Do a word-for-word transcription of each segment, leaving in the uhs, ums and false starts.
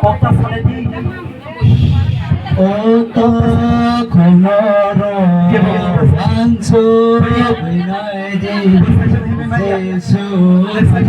Okta saledi. Okta khonoro anso binaidi Jesu. Sesa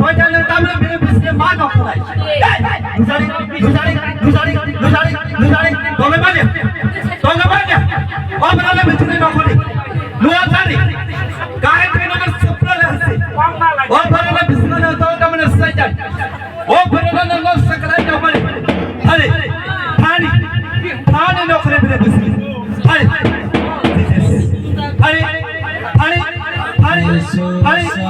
Soitan ni tamle bini bisne ma noknai. Dujari, dujari, dujari, dujari, dujari. Tongwe bani, tongwe bani. O bana le bisne nokni. Lua tani. Kai tani na supra le hasi. O bana le bisne na to tamle Soitan. O bana le no sakra nokni. Thani, thani, thani nokni bini bisne. Thani, thani, thani. Hari, hari, hari.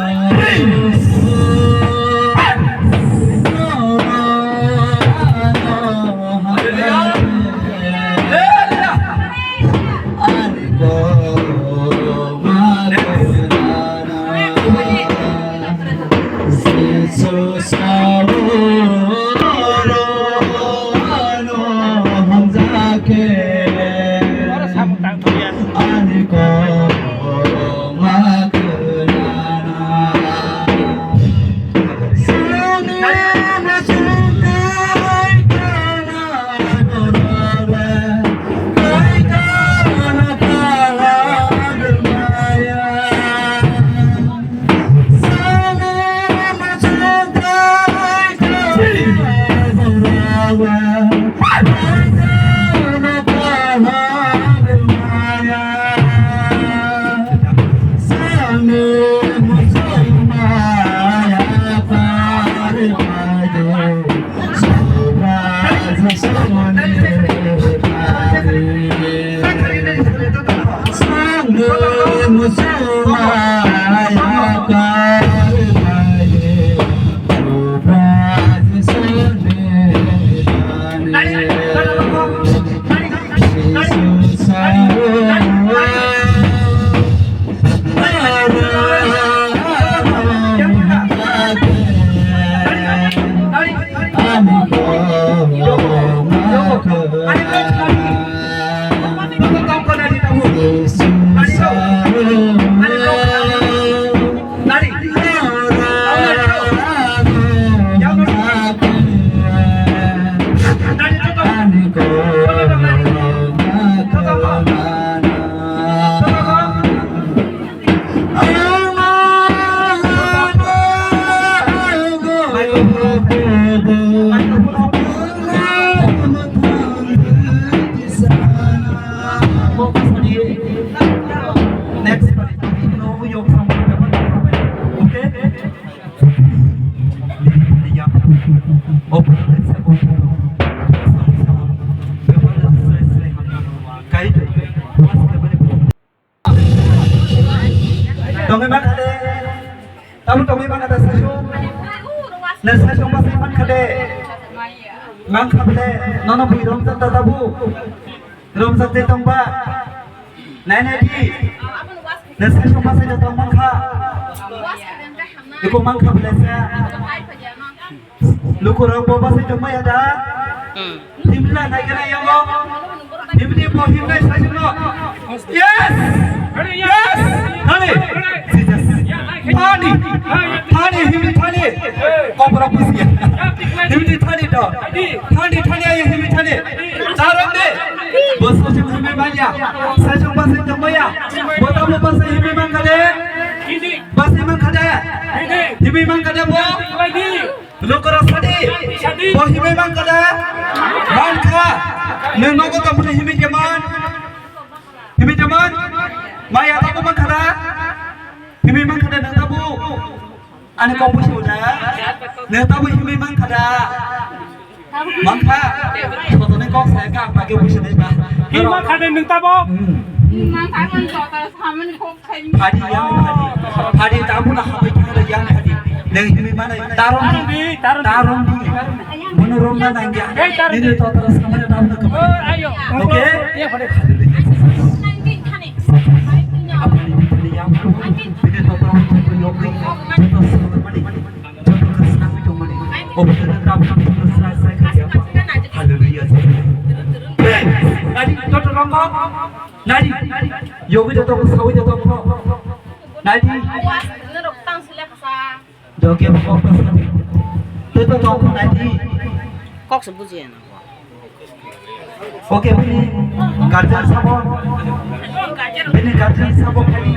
Tamo tongwi mangkha da saichung? Na saichung bwsai mankha de? Mankha bwle, nono bui romjak da tabuk? Romjak de tongba? Nai nai di. Na saichung bwsai da tong mankha? Iko mankha bwle sa. Lukurok bo bwsai tong maya da? Hmm. Himla nai kana yango. Himni bo himnai sajino. Yes! Yes! Thani! Jesus! Thani! Thani, himni thani! Kopra pusia. Himni thani to. Thani, thani, ayo himni thani. Tarom de. Bo sajino himni manya. Sajino bwsai tong maya. Bo tamo bwsai himni mangkha de? Bwsai mangkha de? Himni mangkha de bo? Lukurok sadi, sadi. Bo himwi mankha da? Mankha. Nwng nogo tongphuru himwi de man? Himwi de man? Maya tabuk mankha da? Himwi mankha da nwng tabuk? Ani kok busi uda. Nwng tabuk himwi mankha da? Mankha. Sotoni kok saya ka ang bagwi busi nai ba. Himwi mankha da nwng tabuk? Hmm. Himwi mankha da nwng tabuk? Phadi yang phadi. Phadi tabuk na habai thangda yang phadi. Neng himwi manai tarom di. Tarom di, tarom di. Tarom di. Mono romna nangya. Ei, tarom di. Nini totra samaya tabuk na kabo. Oh, ayo. Okay? Iya, phadi. Apni di phadi yang phadi. Bini totra samaya yogri. Joto samaya mani. Joto samaya mani. Obisana tabuk na sra sra kaya. Hallelujah. Nadi, joto romba. Nadi, yogwi da tongkho, sawi da tongkho. Nadi. Doge bo kok to sadi. Tei to tongkho nadi. Kok se bujiya na. Okay, bini guardian sabo. Bini guardian sabo phai.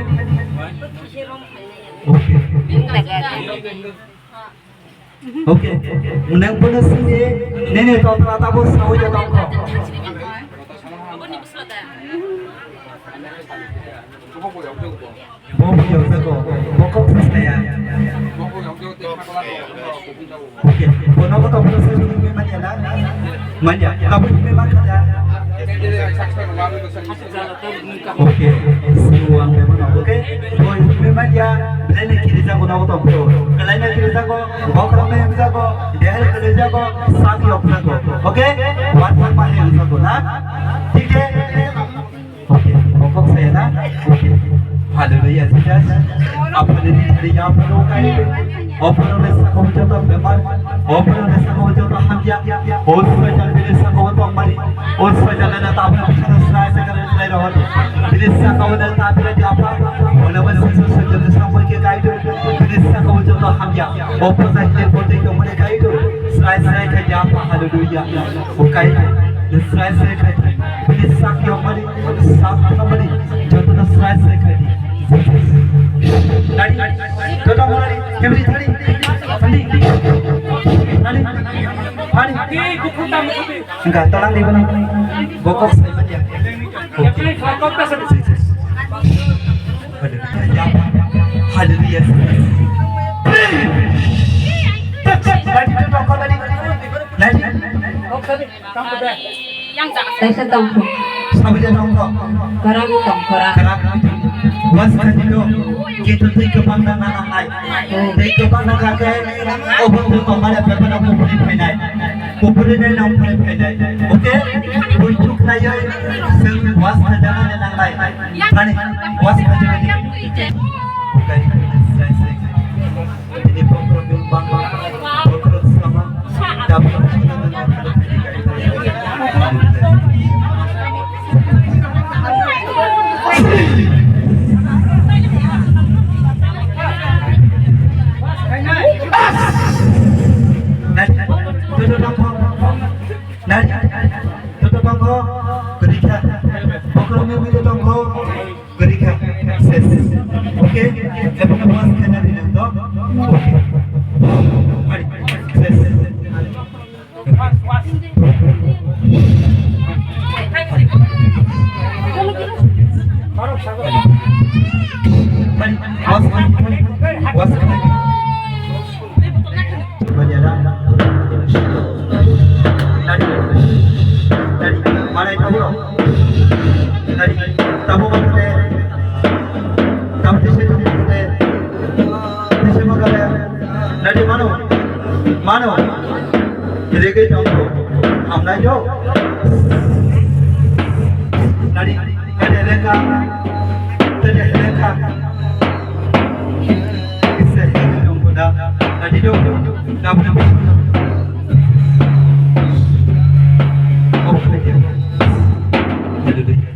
Okay. Okay. Nang bono sini nene to tata bo sawi da tongkho. Bo bo yoksa ko, bo kok sa saya. Okay. Bono ko to bono sa ni manya na. Manya. Kabu ni manya. Okay, sinuan memang, okay. Boy, memang dia, belai ni kiri jago na, oto bro. Kelai ni kiri jago, bokro ni jago, dehel kiri jago, sab yok jago. Okay? Wan wan pahe jago na. Thik hai? Okay, bokok saya na. Okay. Hallelujah, Jesus. Apa ni hari yang penuh kai? Opor ni sakau joto bemar, opor ni sakau joto hamya, o sajal bini sakau tong mani, o sajal na tabra bichara srai sakara srai rohani. Bini sakau na tabra di apa, ona ba sisa sajal na sakau ke kaido, bini sakau joto hamya, opor sa hile bote ke mani kaido, srai srai kai di apa, hallelujah. O kaido, srai srai kai di, bini sakau mani, sakau mani, joto na srai srai kai di. Nadi, nadi, joto mani, kemri thani, thani, thani, thani. Enggak, tolong di mana? Bokok saya baca. Oke. Haleluya. Nadi, joto kau nadi. Nadi. Kaisa tongkho. Sabja tongkho. Kwrak tongkho ra. Kwrak. Was khatino. Kito tei kwbang na nangnai. Tei kwbang na kake. Obo tongmani bebeno kupuri phainai. Kupuri nai nang phai phainai. Okay? Buitu khlaioi. Seng was khatino nangnai. Thani. Was khatino. Okay. Ini pokok bang bang. Pokok sama. Kwrwi kha. Ses. Okay? Ebo no was kena di nang to? Okay. Mari. Ses. Mari. Was kena. Was kena. Tadi mano, mano, reggae tongo, hamnai jo. Tadi, tadi leka, tadi leka. Isa reggae tongo da, tadi jo, da.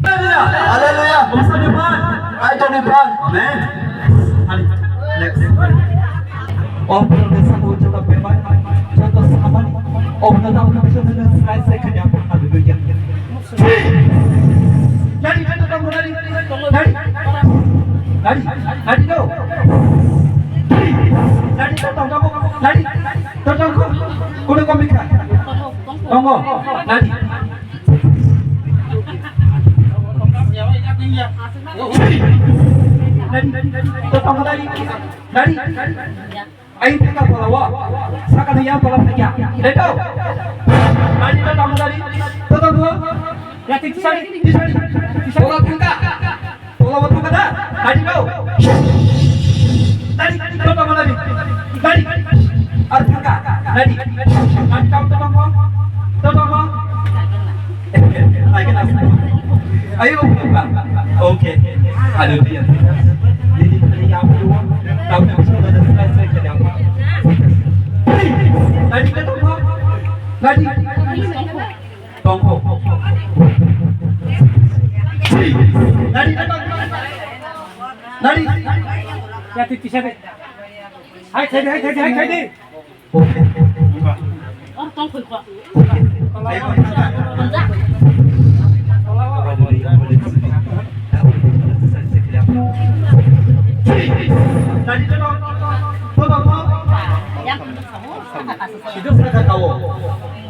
Hallelujah, hallelujah, Musani ban, Aitani ban, amen. Next. O Prabhu, sabo joto bemar, joto samani, o Prabhu, sabo joto sai sai kanya, hallelujah. Nari, nari, nari, nari, nari, no. Nari, to tongo, nari, to tongo, kuno komika, tongo, nari. Nari, to tongo, nari, nari. Ai thangka pala wa, saka ni yang pala thangya. Leto. Nari to tamo nari. To to to. Ya ti sari, ti sari. Pala thangka. Pala wa thangka da. Nari to. Nari to tamo nari. Nari. Ar thangka. Nari. Nari to to tamo. To tamo. Ayo, okay. Hallelujah. Nini thani yapu, tapu bisa da selesai ke apa? Nadi ka tongkho? Nadi. Tongkho. Nadi ka tongkho? Nadi. Ya, ti, ti, sabi. Hai, khai di, hai, khai di, hai, khai di.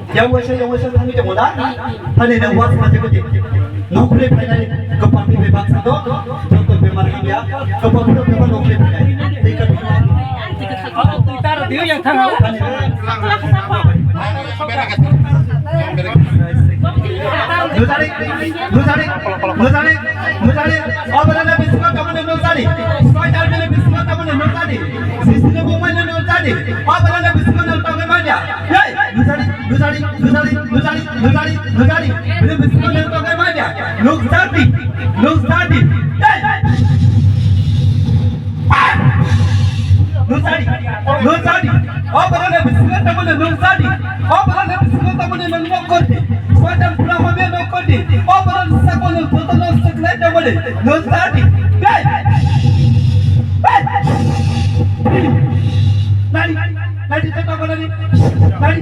Yang waisa, yang waisa thangwi tongo da? Thani nang was ma jebo je. Nokhrei phainai, kwpang twi bai baksa do, joto bemar hamya, kwpang phano bemar nokhrei phainai. Tei ka thangna. Thani. Nujari, nujari, nujari, nujari. Oborana bisingo tamoni nujari. Soitar bini bisingo tamoni nujari. Sisini bumani nujari. Oborana bisingo nujari manya. Hey, nujari. Nujari, nujari, nujari, nujari, nujari. Bini bisingo nang tongkha manya. Nukjadi, nukjadi. Hey! Nujari, nujari. O borokni bisingo tamoni nukjadi. O borokni bisingo tamoni nang nokkordi. Soitan pura hamya nokkordi. O borokni sakoni jotono siklai tamoni nukjadi. Hey! Hey! Nari, nari, tata nari. Nari,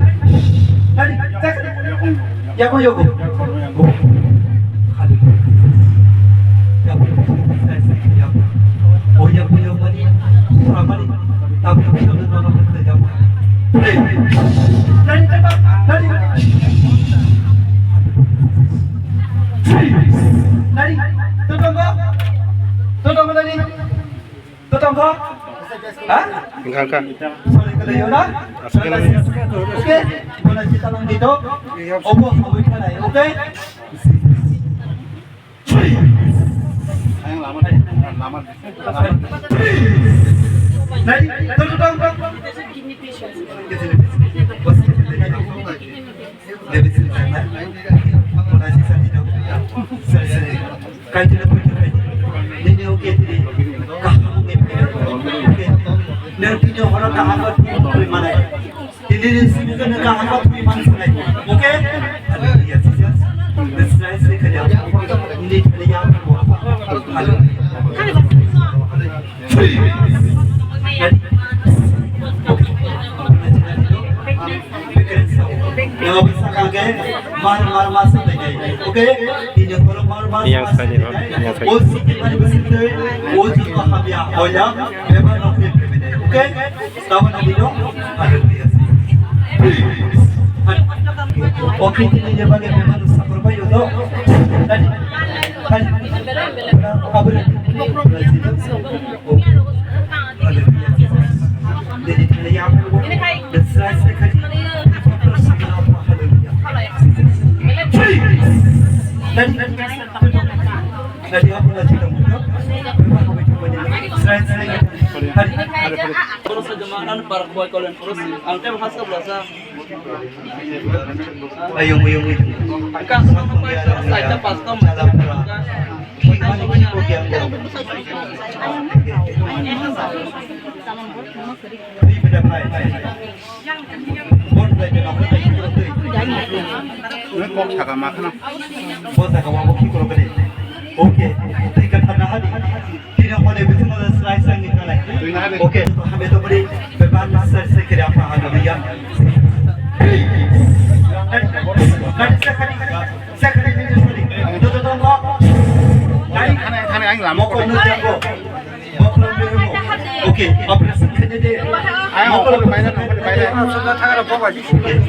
nari, tak. Yago, yago. Hallelujah. Yago, yago. Oh, yago, yago, mani. Pura mani. Tapi, tapi, tapi, tapi, yago. Nari, tata, nari. Nari, tata, tata, nari. Totongkha? Ha? Wngkha, wngkha. Sorry, kalayo na? Aswk khe nang. Okay? Bono sita lang dito. Obo habwi thanai, okay? Ayang lama, lama. Nai, totong, totong. Kaitila puja kai. Nini oke tini. Kaham oke. Oke. Nang tini horo kaham oke. Tini ni sini kana kaham oke. Oke. Hallelujah, Jesus. This is the kanya. Nini tini ya. Hallelujah. Free. Yang bisa kage, mar, mar, mar, sa, tai, tai. Okay? Ini yang baru mar, mar, yang sa, sa, ini, sa, yang sa. Oh, si, kita ni besi tu, oh, si, ko, ham, ya, oh, ya, memang, no, okay, okay, okay. Tahu, nanti, no? Hallelujah. Free. Okay, ini dia bagi memang sa, berapa, yo, no? Tadi, tadi, apa, Ayung, ayung, ayung. Kan sama pai saita pastom. Kok saka ma kheno. Bo saka wa bo khikoro gede. Okay. Tei ka thana hadi. Tino hone bisingo da slai slai ni thalai. Okay. Hame to bari beban slai slai kere apa hadu ya. Nadi, nadi, sakani, sakani, nadi, sorry. Nadi, nadi, nadi. Khane, khane, ang lama. Mokol no jango. Oke, operation khaide de. Ayo, mokol operation khaide de.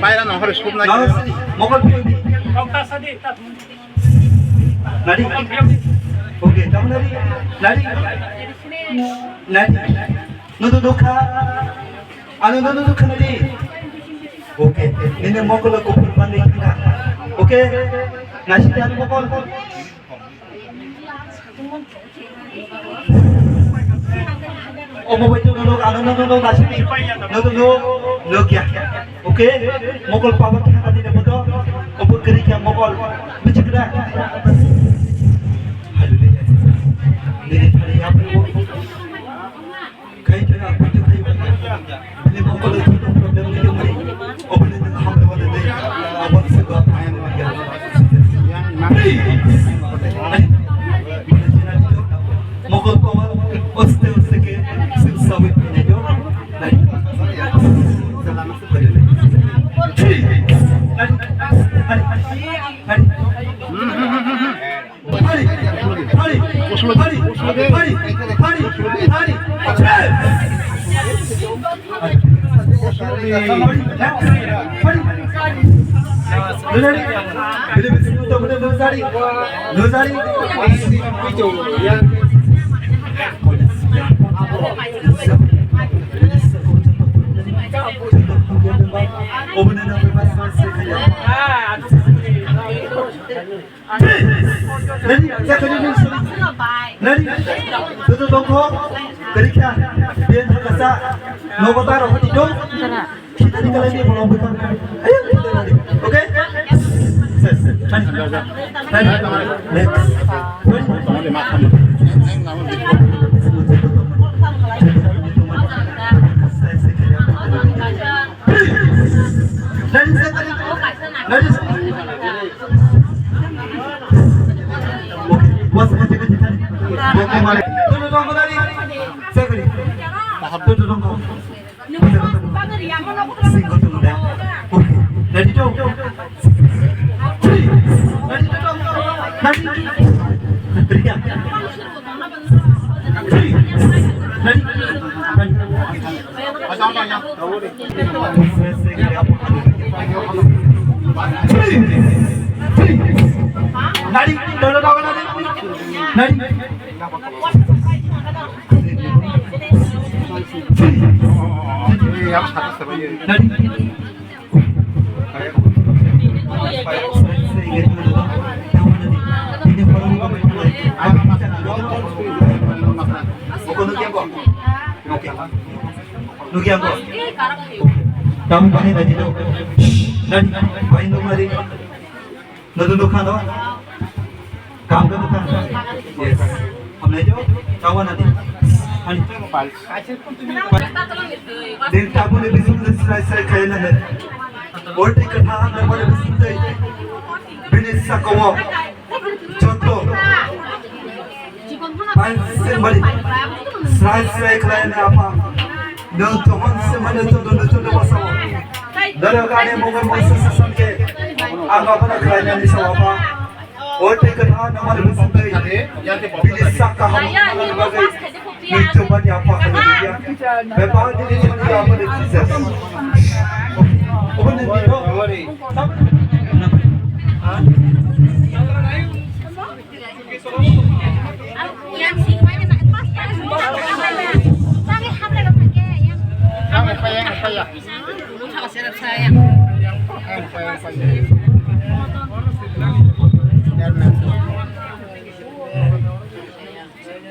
Baira no hore sub na. Mokol phi. Nadi. Oke, tamo nadi. Nadi. Nadi. Nudu dukha. Anu nudu dukha nadi. Oke, nini mokol kupur bandi thangka. Oke, nasi dan mokol. Omo bai tu nunuk, ano nunuk, nunuk, nasi ni. Nunuk, nunuk, nunuk ya. Oke, mokol power thangka di dapat tu. Omo kiri kya mokol. Bichik da. Hallelujah. Nini thari ya. Kai kena kutu kai baka. Bini mokol itu problem ni kemari. Obini tengah hamil wala deh. Abang sebab main dia. Please. Mokol power. Oste oste ke sim sawit ni do. Please. Hari, hari, hari. Hari, hari, hari, hari, hari, hari, hari, hari. Lozari, lozari, lozari. Ready? Ready? Joto tongkho. Kerikha. Biyan thangkasa. Nogo ta rokho tito. Khitani kalai ni bolong bwkha. Ayo, khitani. Okay? Ses. Ready? Ready? Next. Ready? Ready, set, ready. Ready, set. Okay, was secretary. Okay, mane. Tutu tongko dari. Secretary. Tutu tongko. Singko tutu da. Okay, ready to. Three. Ready to. Ready. Ready. Ready. Nadi, nadi, nadi, nadi. Nadi. Nugya ko. Kamu pakai tadi tu. Dan pakai tu mari. Nadu dukhan do. Kamu kan dukhan. Yes. Hamle jo. Kawan nanti. Ani. Din tabu ni bising ni serai serai kaya na. Orti kata hamle pada bising tu. Bini sakawo. Joto. Pansir mani. Srai srai khlai na apa. Nung tohon se mani joto nung joto basa. Dara kane mogo mogo se se sangke. Ang apa na khlai na ni sa apa. O te kata na mani bising tei. Bini saka ham na mani bagai. Nung coba ni apa khlai dia. Bapa ni ni ni apa ni Jesus. Open ni ni.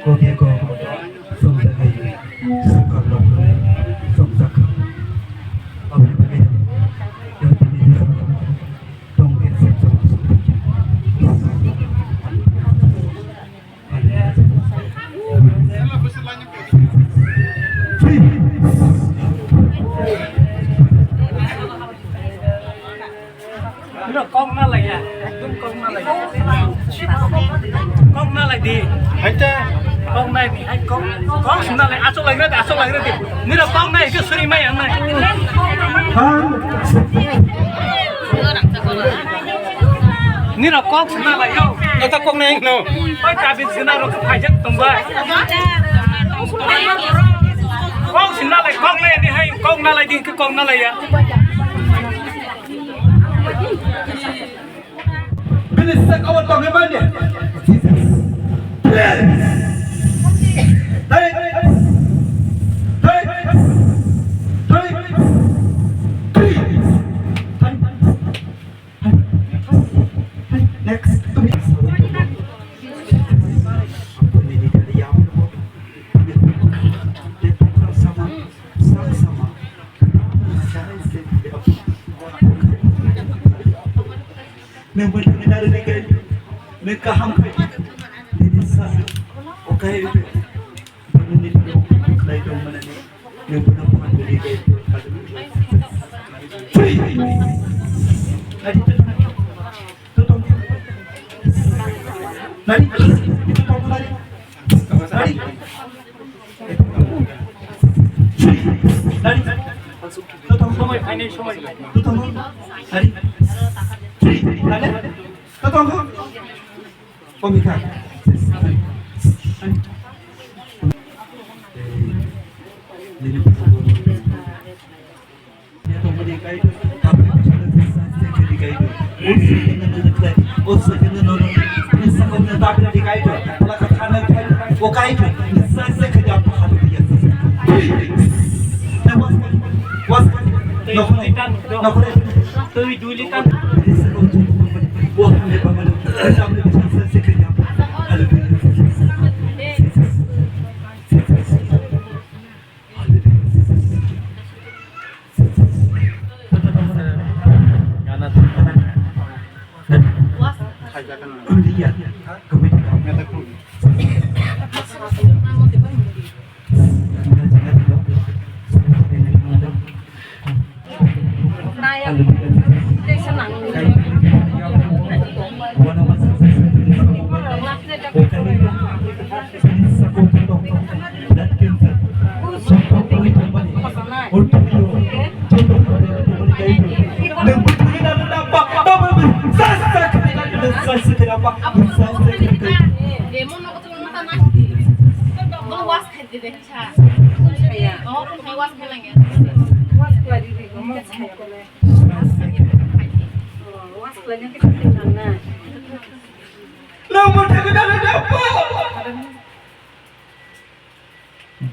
Kok ya kok, song jagai. Bro, kok na lai ya. Ekdom kok na lai. Kok na lai di. Haita. Kok na di. Hai kok. Kok sina lai. Asok lai di. Asok lai di. Nira kok na itu suri mai yang nai. Nira kok sina lai yo. Eta kok na yang no. Oi tabi sina rok phai jak tong bai. Kok sina lai kok na di hai kok na lai di kok na lai ya. Bini saka o tongwi manya. Jesus. Praise. Thanks. Thanks. Thanks. Praise. Thanks. Next. Nwng bai thangwi narwgwi khe, nwng kaham khe, nini sa, o khe, nini khlai tong manani, nwng bono phan rwgwi khe, free. Nari, nari, nari, nari. Nari. Totong somoi phainai somoi. Totong. Nari. Nari. Totong. Komika. Nini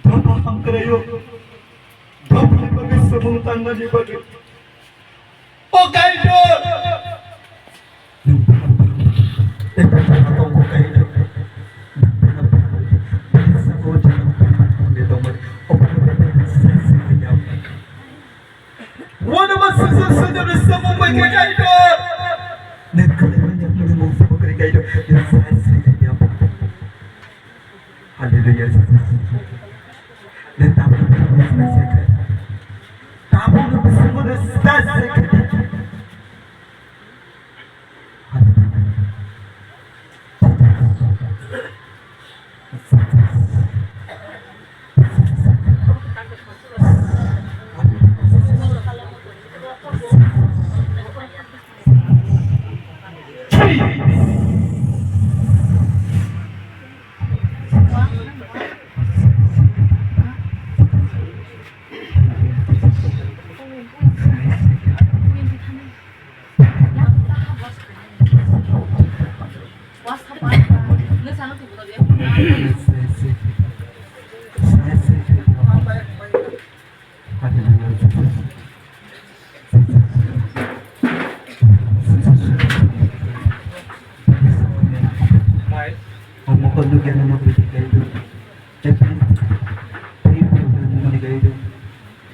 Dobo hamkrayo. Dobo bagwi samung tangnani bagwi. O Kaitor. Wano ma sasa sasa ni samung bai khe Kaitor. Nang khlai manya mung samung khe Kaitor. Hallelujah. Nang tabuk tabuk tabuk.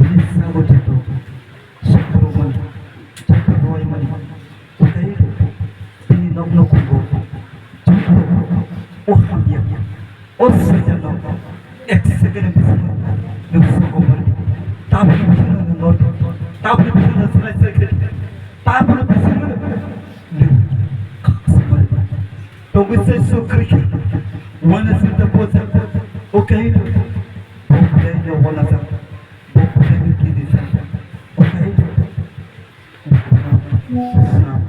Bini sabo joto sokro mani, joto rwai mani, kotai rw, bini nok nukhungo joto o hamya, o Soitanno ek second bisingo nwng sokomordi. Tabukni bisingo nwng norok, tabukni bisingo swlai swlai khe, tabukni bisingo nwng khaksa manwi tongwi se sukri khe, uanasa ta bosa, o kaisa bo belai no uanasa, bo belai no kiri sa, o kaisa Swnam.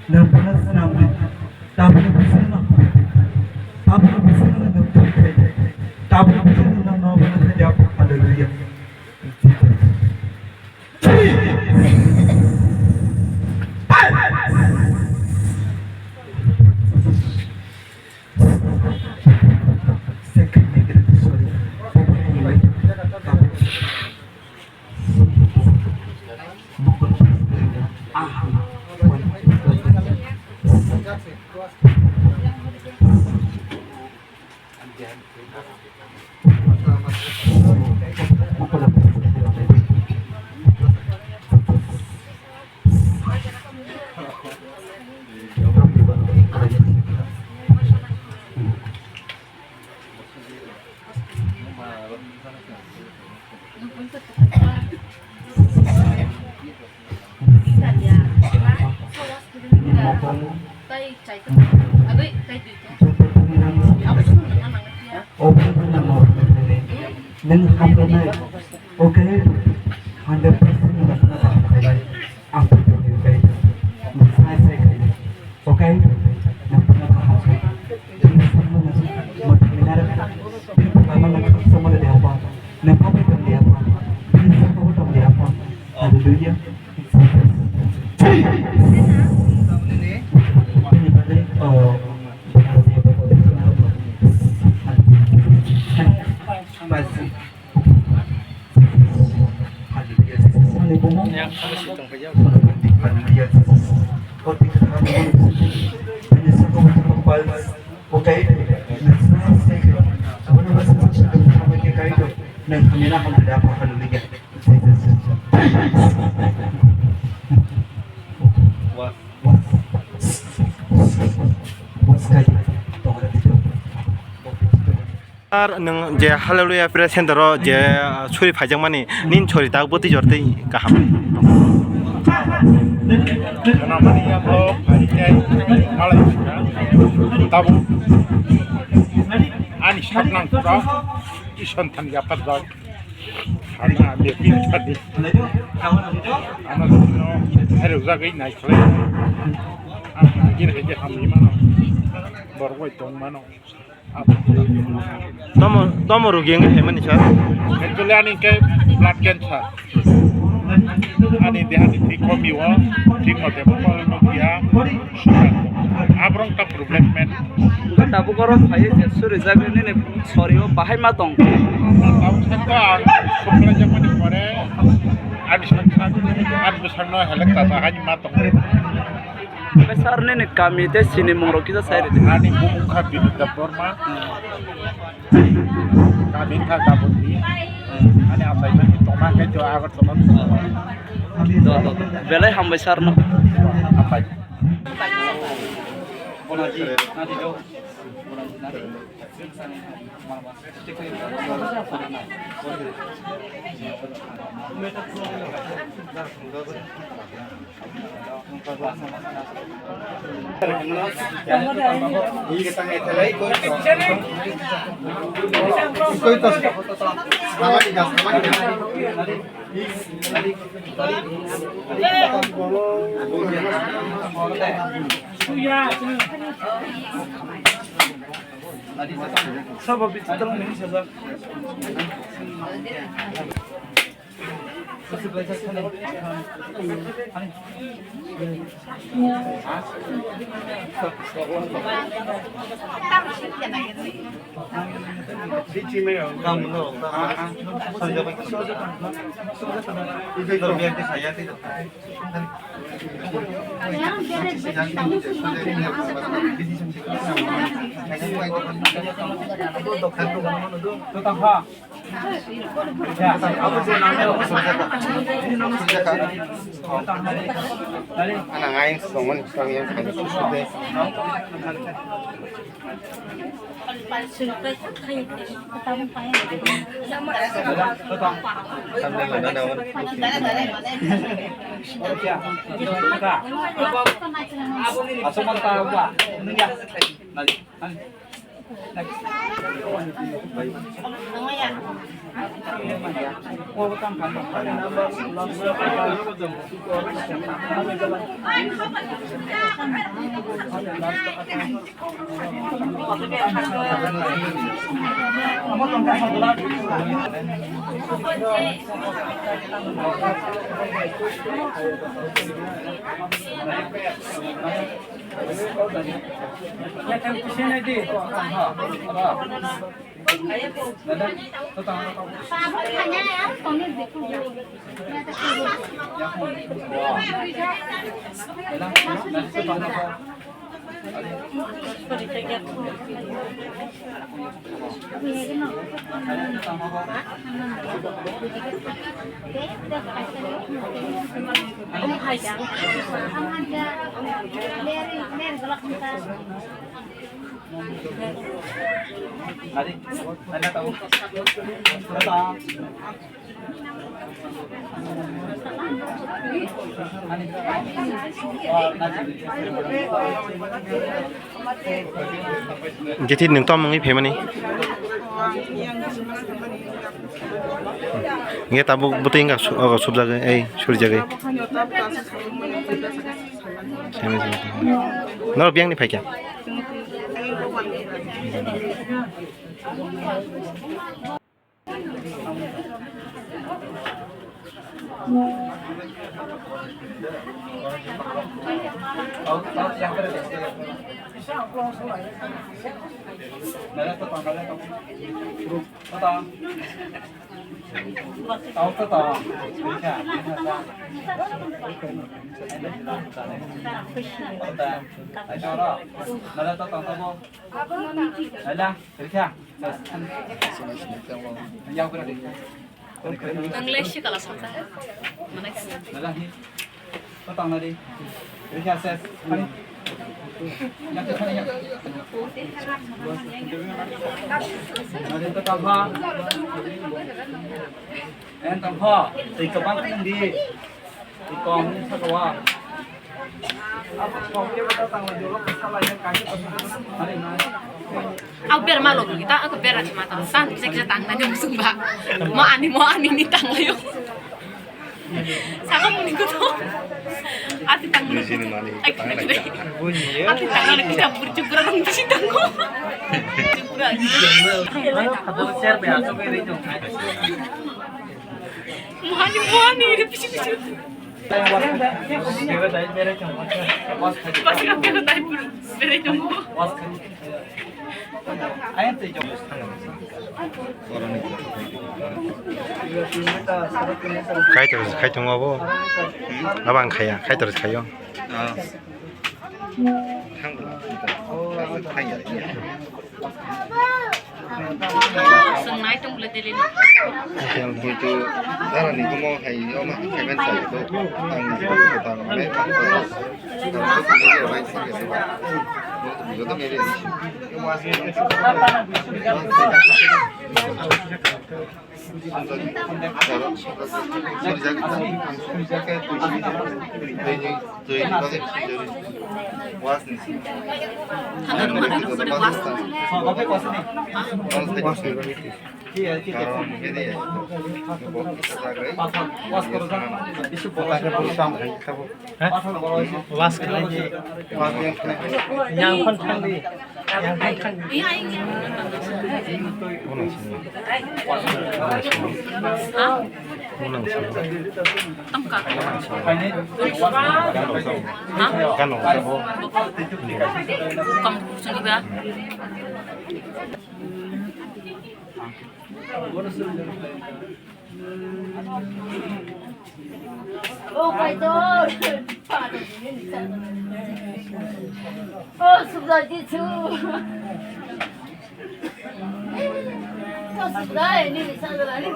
Nwng bono swnam di. Tabukni bisingo no, tabukni bisingo no nwng twi khai di. Tabukni bisingo no nwng bono khai di. Hallelujah. Second negative, sorry. Nwng hamjaknai, okay, hundred percent nwng kaham khainai, ang tongmani bagwi nwng sai sai khainai, okay, nwng kaham khainai, bini samungno mwthangwi narwkha, bini bwkha mano khaksa mano de apa, nwng kabai tong de apa, bini saka bo tong de apa, hallelujah. Ar nwng je Hallelujah Prayer Center o je, ah, suri phaijakmani, nini sori tak bwtwi jortwi kaham. Khwnamani yago phai khe malai kha. Tabuk ani saknang pura Isonthani yapharjak. Ano ang bini thani. Ano sino hai rwjagwi naikhlai. Ang gini hai khe hamwi mano. Borok bai tong mano. Tomo, tomo rogi wngwi phaimani sir? Actually, ani khe blood cancer. Ani dehani thwi komi o, thik mote bo kolno kiya. Abrong ta problem men. Tabuk oro phaiwi je surijak nini sori o bahai ma tong. Tabuk sakto ang suklaijak mani pore ani saksa ani bwsakno helek ta ta ani ma tong. Sir nini kami tei sinimung rok kisa sai rwdi. Ani bumung kha Binu Debbarma. Kami kha Gaboni. Ani achaimani tongma khe to Agartala. Do, do, do. Belai hambai sir no. Hambai. Sabo bichi tolong ni sajak. Ana ngai songmani songya khaina susude. Jiti nwng tom wngwi phaimani. Nge tabuk bwtwi wngkha su-, ogo subjagwi, ei, surjagwi. Norok biyangni phaikha? Nang le si kala sangka. Mana? Ko tang nadi. Rikha ses. Nadi ko tang ha. En tang ha. Tei ko bang nang di. Tei ko ni sa ko wa. Au ber ma lo kita aku ber aja mata. Tan bisa kita tang nanya musuh ba. Mo ani mo ani ni tang ayo. Saka muni ko to. Ati tang muni ko. Ai kena kena. Ati tang muni kita burju pura rong di sini tang ko. Burju pura. Mohani mohani ini pisi pisi. Pasi kami kena tai pun beri dong. Kaitor kaitor abo. Abang khaya, kaitor khayo. Swngnai tong bwle delini. Muitu dara ni kumo hai yo ma hai ben sai to ang ni ko ta ma le ma ko ta ma ko ni bai sai ke ba. Yo to mere ni. Last kali. Yang phan thang di. Yang phan thang di. Tongka. Ha? Kam sungguh ba. Oh, Kaitor. Oh, Subra Jisu. Oh, Subra, ini bisa berani.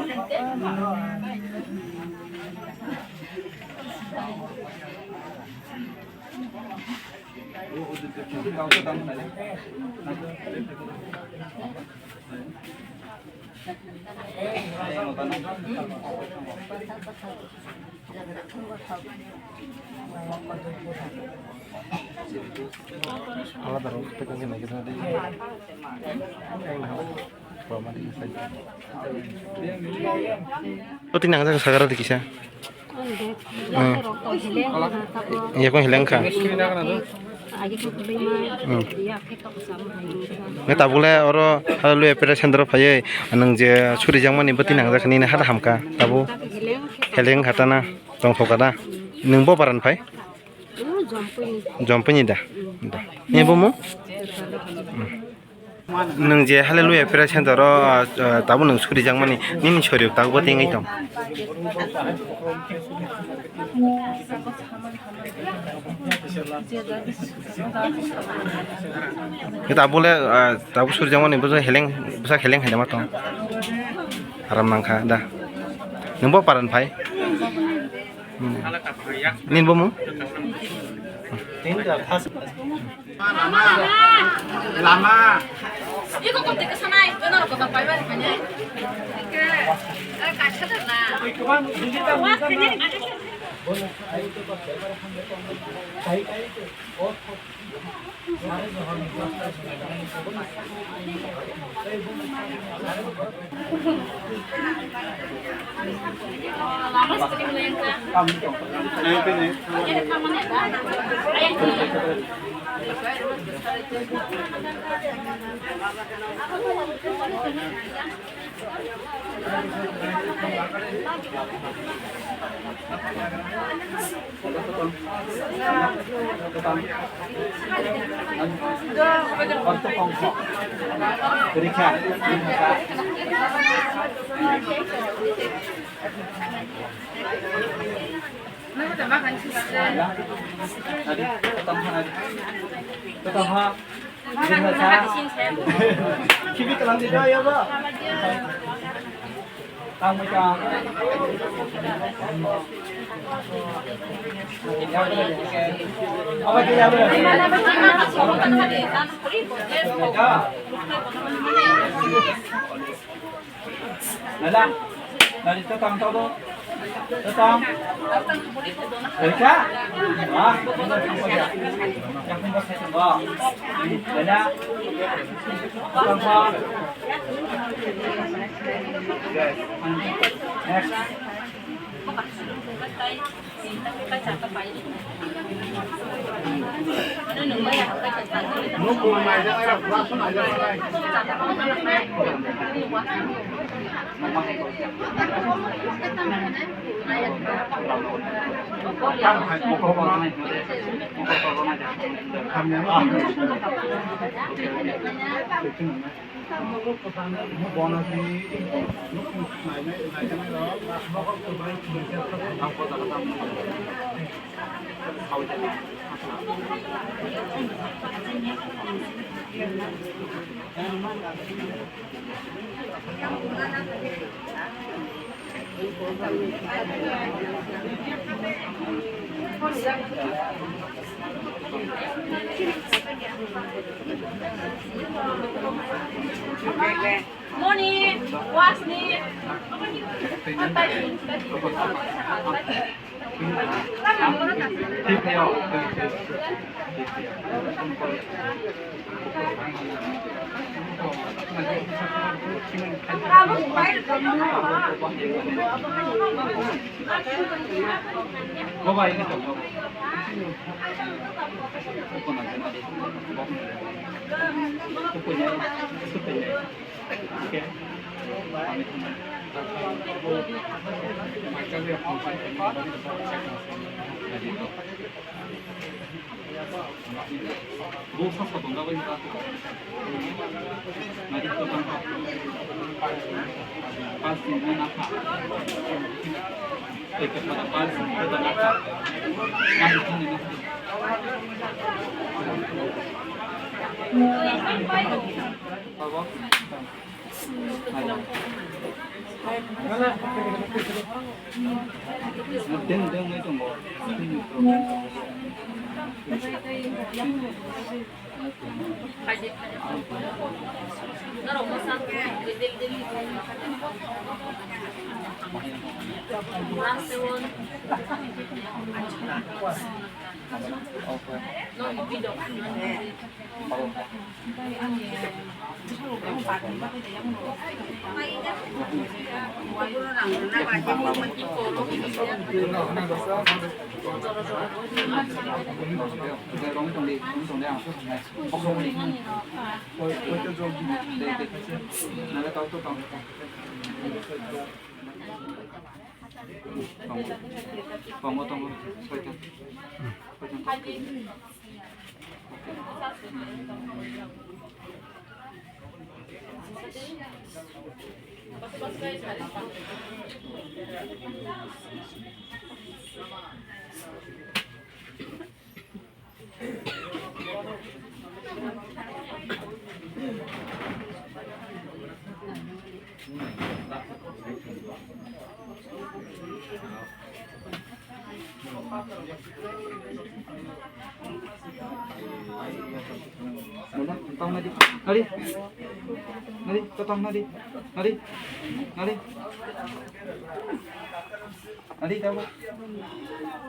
Pati nang jaga sagara di kisa. Yakung hileng kha. Hmm. Nge tabuk le oro Hallelujah Prayer Center o phaiwi nwng je surijakmani bwtwi nangjakha nini hada hamkha tabuk. Heleng kha tana tongthokha da. Nwng bo baran phai? Jompini da. Da. Ni bo mo? Hmm. Nwng je Hallelujah Prayer Center o, ah, ah, tabuk nwng surijakmani, nini sorirok tabuk bo tingwi tong. Tabuk le, ah, tabuk surijakmani bwsa heleng, bwsa heleng hai ma tong. Aram nangkha da. Nwng bo paran phai? Hmm. Nini bo mung? Lama. Iko kote ke sanai, kono roko ta pai bari kanya. Ke, eh, kaisa da na. Kibi kalam di doya ba. Tang mai tang. Apa dia ba? Nada. Nadi tetang tau do. Tetang. Rika. Ah. Yang pun bos tetang. Nada. Tetang tau. Next. Moni, wasni. Deng, deng, deng, deng. Tongo, tongo, soita. Nadi, nadi, totong nadi, nadi, nadi, nadi. Adi, tabo.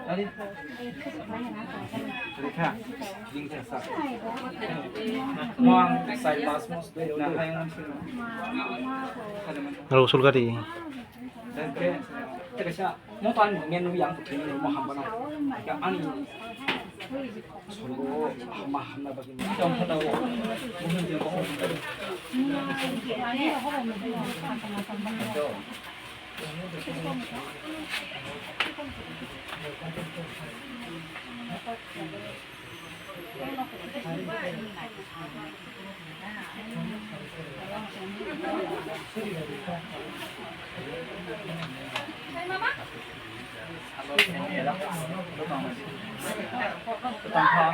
Adi. Adi kha. Jing kha sa. Mo ang sai pas mos na hai ang sino. Aro sul gari. Dan kre. Teka sa. Mo tan men yang tu mo hamba na. Ya ani. Solo ma hamna bagi. Tong kata wo. Totang kha,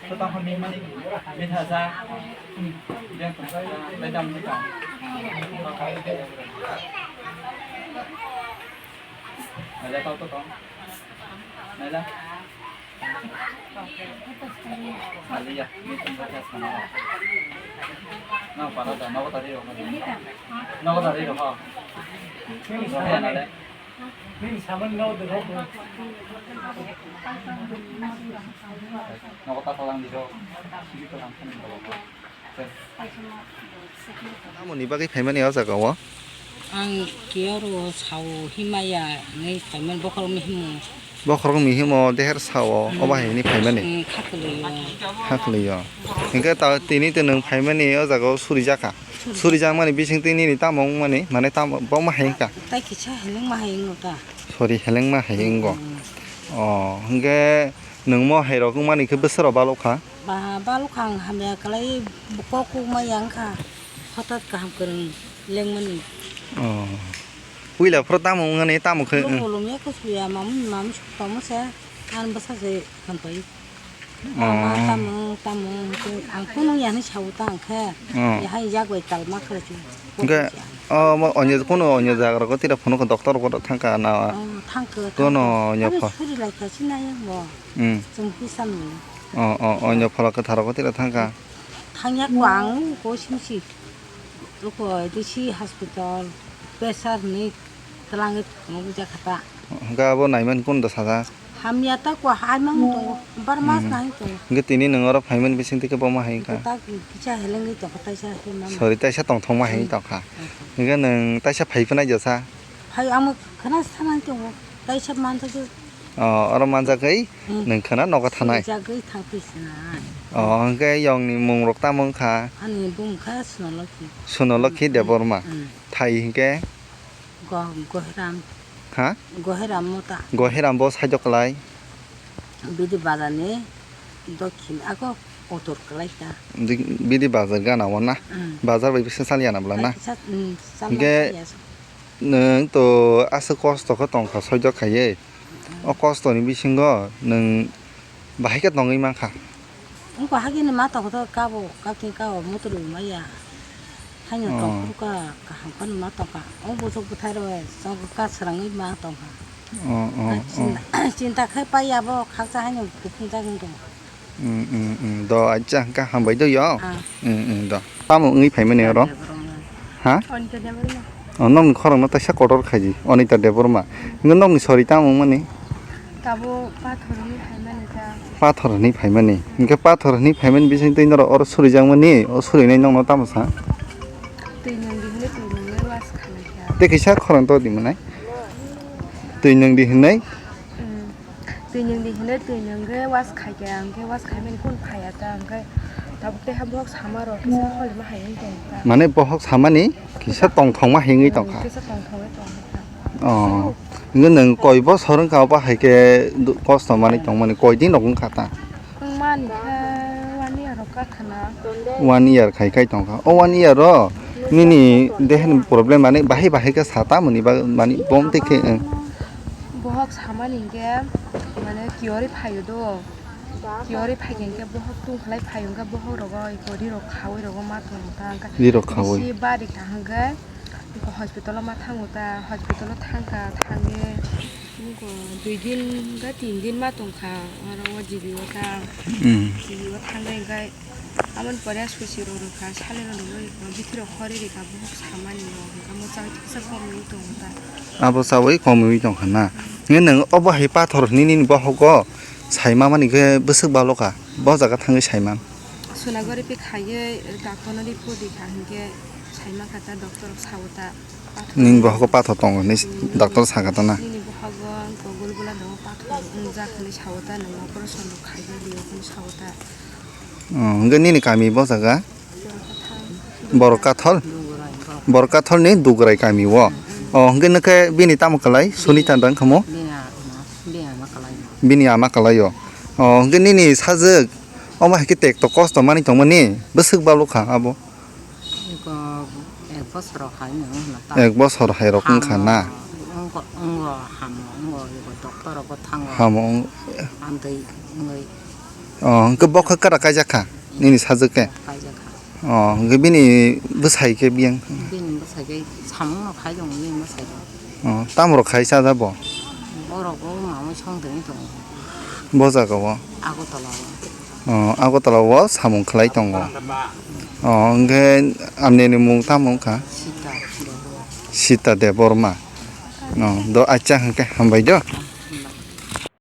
totang kha, mitha sa. Yang tong sa, lai dam sa. Ada tau totang. Nai la. Aliya, mitha sa sa. Na para da, na ko tari ro. Na ko tari ro ha. Nini samani no de rok. Nogo ta talang di rok. Sigi talang khan ni rok. Tamoni bagwi phaimani o jaga o? Ang kiyoro sao himaya hinwi phaimani bokhorokni himo. Bokhorokni himo deher sao obo hai hinwi phaimani? Mm, khaklwi o. Khaklwi o. Hinkhe ta tini to nwng phaimani o jaga o suri jakha. Suri jakmani bisingtwi nini tamo wngmani, mane tamo, bo ma hai wngkha? Tai kisa heleng ma hai wngkha. Sori, heleng ma hai wngkha. Mm. O, hwnkhe nwng mo hai rok wngmani khe bwswk rok balok kha? Ba, balok kha, ang hamya kwlai kok kuk ma yang kha. Hothat kaham kwrwng lengmani. O. Puila phuru tamo wngmani, tamo khe? Bolong bolong ya khe suya, mamung mamung suk tamo se, ang bwsa se khampai. Oh. Tamo, tamo, tamo, ang kunu ya hinwi sao ta ang khe. Oh. Ya hai jak bai tal ma khlai si. Hingke, oh, mo onyo, kunu onyo jaga rogo tira phunukha doctor rogo thangkha na? Oh, thangkha, kono thangkha. Onyo pho. Suri lai kha si nai bo. Hmm. Chwng hi samni. Oh, oh, onyo phola kwthar rogo tira thangkha. Thangya ko ang ko simsi. Ruko D C hospital, pressure ni twlangwi phunukjak kha ta. Hwnkhe abo naimani kunu da sajak? Hamya ta ko hai mang tongo, bar mas nai tongo. Hwnkhe tini nwng oro phaimani bisingtwi khe bo ma hai wngkha? Ta kisa helengwi tongkha, taisa hai mang. Sorry, taisa tongthokma hai wngkha. Hwnkhe nwng taisa phai phwnai jesa? Phai amo khna sanai tongo, taisa manjak. Oh, oro manjak hai? Hmm. Nwng khna nogo thanai. Swijagwi thangphi sinai. Oh, hwnkhe yongni mungrok tamo wngkha? Ani bumung kha Sunolokhi. Sunolokhi Debbarma. Hmm. Thai hwnkhe? Go-, Gohiram. Ha? Gohiram Mota. Gohiram bo side o kwlai? Bidi bazar ni dokhin ako utor kwlai ta. Di-, bidi bazar gana o na? Hmm. Bazar bai bisa saliya na bwla na? Bai kisa, hmm, hwnkhe saliya. Nwng to aswk kosto khe tongkha, sojok khaiwi. O kosto ni bisingo nwng bahai khe tongwi mankha. Wngkha hagini ma tongkha kabo, kakhe kabo motor rwmaya. Haino tongphuru kha, kaham phano ma tongkha. O bwswk bwthai rok chwng kha swrangwi ma tongkha. Oh, oh, oh. Chinta, chinta khai pai abo khaksa haino kuphunjak wngkha. Mm, mm, mm. Do, acha, hwnkhe hambai do yo. Ah. Mm, mm, do. Tamo wngwi phaimani oro? Debbarma. Ha? Anita Debbarma. Oh, nokni khorang no taisa kotor khaidi, Anita Debbarma. Hwnkhe nokni sori tamo wngmani? Tabo pathor wngwi phaimani ta. Pathor wngwi phaimani. Hwnkhe pathor wngwi phaimani bising twi norok oro surijakmani, o surinai nokno tamo sa? Twi nwng di hwnwi twi nwng wash khainai kha. Tei kisa khorang to di mwnai. Twi nwng di hwnwi? Mm. Twi nwng di hwnwi twi nwng khe wash khai khe ang khe wash khaimani kun phaiya ta ang khe tabuk tei ha bohok sama rok kisa holi ma hai wng tong kha. Mane bohok samani kisa tongthokma hingwi tong kha. Kisa tongthokma tong kha. Oh. Nge nwng koi bosor wng kha obo hai khe du-, kosto manwi tongmani koi din rok wng kha ta? Wngmani khe one year rok ka khana. One year khai khai tong kha. O one year o nini dehani problem mani bahai bahai khe sa ta mani ba mani bom tei khe, eh. Bohok samani hinkhe mane kiyorwi phaio do. Kiyorwi phaikhe hinkhe bohok tungkhlai phaio hinkhe bohok rogo eko ri rok khaui rogo ma tong ta hinkhe. Ri rok khaui. Bisi bari kaham khe. Hospital o ma thango ta, hospital o thangkha, thangwi nugo dui din ba tin din ma tongkha, oro o G B o ta, mm. G B o thangwi hwnkhe aboni pore susi rok rwkha, salai rok rwkha, bithi rok hori rikha, bohok samani rok hwnkhe mwchang kisa komwi tongo ta. Abo chawi komwi tongkha na? Nge nwng obo hai pathor hinwi nini bohogo saima mani khe bwswk balo kha, bo jaga thangwi saimang. Sunagori pi khaiwi doctor no report rikha hinkhe saima kha ta doctor rok sao ta. Nini bohogo pathor tongo hinwi doctor saka ta na? Nini bohogo gulgula tongo pathor wngjak hinwi sao ta, nwng operation rok khaijak di hinwi sao ta. Oh, hwnkhe nini kami bo jaga? Borok Kathol? Borok Kathol ni Dugrai kami o. Oh, hwnkhe nokhe bini tamo kwlai? Sunita dang kamo? Bini ama kwlai o. Oh, hwnkhe nini sajwk omo hai khe tek tok kosto manwi tongmani bwswk balo kha abo? Eko ek bosor hai no hwnna ta. Ek bosor hai rok wngkha na? Hamo, wngkha, wngkha, hamo, wngkha, eko doctor rok bo thango. Hamo wng- Amtwi wngwi. Oh, hwnkhe bo khe kwrak kaijak kha nini sajwk khe? Kaijak kha. Oh, hwnkhe bini bwsai khe biyang? Bini bwsai khe samung no khai tongo, bini bwsai khe. Oh, tamo rok khai cha da bo? Borok bo mamui song tongwi tongo. Bo jaga o? Agartala o. Oh, Agartala o samung khlai tongo. Oh, hwnkhe amnini mung tamo wngkha? Sita Debbarma. Sita Debbarma. Oh, do acha hwnkhe hambai do.